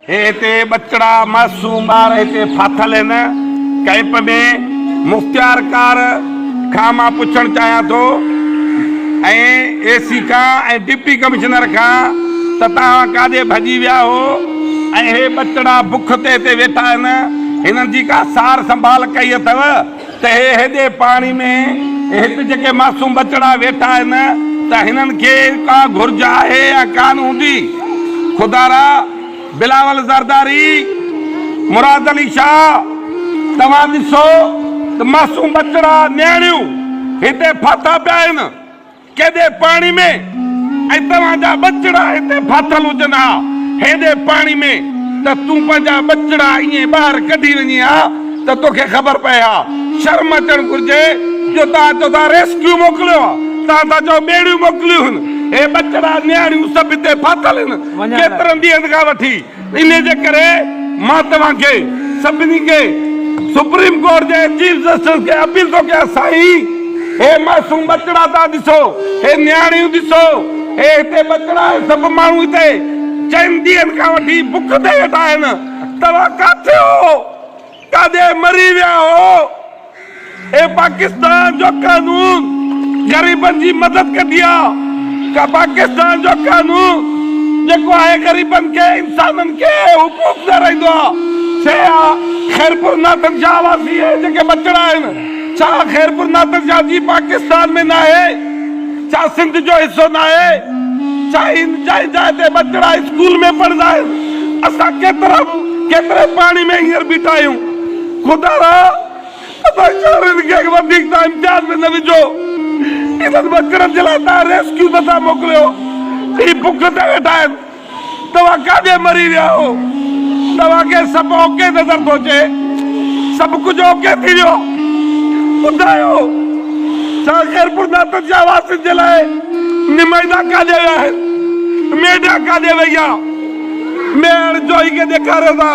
هي هتي ٻچڙا معصوم ٻار هتي ڦاٿل هن ڪئمپ ۾. مختيارڪار کان مان پڇڻ چاهيان ٿو ۽ اي سي کان ۽ ڊپٽي ڪمشنر کان ته توهان ڪاڏي ڀڄي ويا هو ۽ هي ٻچڙا بک تي هتي ويٺا آهن هنن جي ڪا سار سنڀال ڪئي اٿو ته هي هيڏي پاڻي ۾ هت جيڪي معصوم ٻچڙا ويٺا آهن ته هنن کي ڪا گهرج آهي يا ڪانه هوندي؟ خدارا بلاول زرداري، مراد علي شاهه توهان ڏسو ته معصوم ٻچڙا نياڻيون هتي ڦاٿا پيا آهن. ڪيڏي پاڻي ۾ ۽ توهان جا ٻچڙا هتي ڦاٿل هجن ها هيڏي پاڻي ۾ ته تون پنهنجا ٻچڙا ائين ٻاهر ڪڍي وڃين ها ته توکي خبر پئي ها. شرم اچڻ گهرجي جو توهان چئو ٿا ريسڪيو موڪليو ها توهان ٿا چئو ٻيڙيون موڪليون هن هي ٻچڙا نياڻيون سڀ هتي ڦاٿل هن ڪيترن ڏينهن کان وٺي انهي جي ڪري مان توهان کي سڀني کي سپريم ڪورٽ جي چيف جسٽس کي اپيل ٿو ڪيان سائين هي معصوم ٻچڙا توهان ڏسو هي نياڻيون ڏسو هي هتي ٻچڙا هي سڀ ماڻهو هتي چئن ڏينهن کان وٺي بک تي ويٺا آهن توهان ڪاٿي هو ڪاڏي مري ويا هو. اي پاڪستان جو قانون غريبن جي مدد ڪندي آ ڪا پاڪستان جو قانون جيڪو آهي غريبن کي انسانن کي حقوق ڏيارائيندو آ سي آ خيرپور ناٿن شاهه واسي اهي جيڪي ٻچڙا آهن ڇا خيرپور ناٿن شاهه جي پاڪستان ۾ ناهي ڇا سنڌ جو حصو ناهي ڇا هن جاء جاء تي ٻچڙا اسڪول ۾ پڙهندا آهن اسان ڪيترا ڪيتري پاڻي ۾ هينئر بيٺا آهيون خدا را اسان شهرين کي وڌيڪ تان امتياز ۾ نه وجهو. انهن ٻچڙن جي لاء توهان ريسڪيو نه ٿا موڪليو. هي بک تي ويٺا آهن. توهان ڪاڏي مري ويا آهيو. توهان کي سڀ اوڪي نظر ٿو اچي. سڀ ڪجهه اوڪي ٿي ويو. ٻڌايو ڇا خيرپور ناٿن شاهه واسين جي لاء نمائندا ڪاڏي ويا آهن. ميڊيا ڪاڏي وئي آهي. ميهڙ جوئي کي ڏيکاريو ٿا.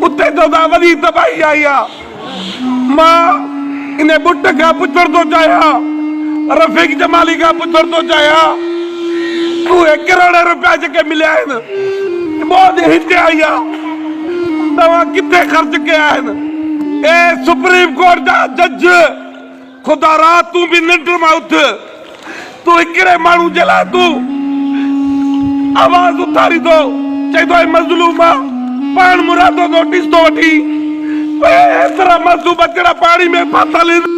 اتي تو تان وڏي تباهي آئي آ. مان انهي ٻٽ کان پڇڻ ٿو چاهيان، رفيق جمالي کان پڇڻ ٿو چاهيان، اهي ڪروڙين روپيا جيڪي مليا آهن، ٻوڏ هتي آئي آ، توهان ڪٿي خرچ ڪيا آهن؟ اي سپريم ڪورٽ جا جج! خدا را تون به ننڊ مان اٿ، تون هڪڙي ماڻهو جي لاء تون آواز اٿاريندو، چئيندو اي مظلوم آ، پاڻ مرادو نوٽيس ٿو وٺي، اهي ايترا معصوم ٻچڙا پاڻي ۾ ڦاٿل هن.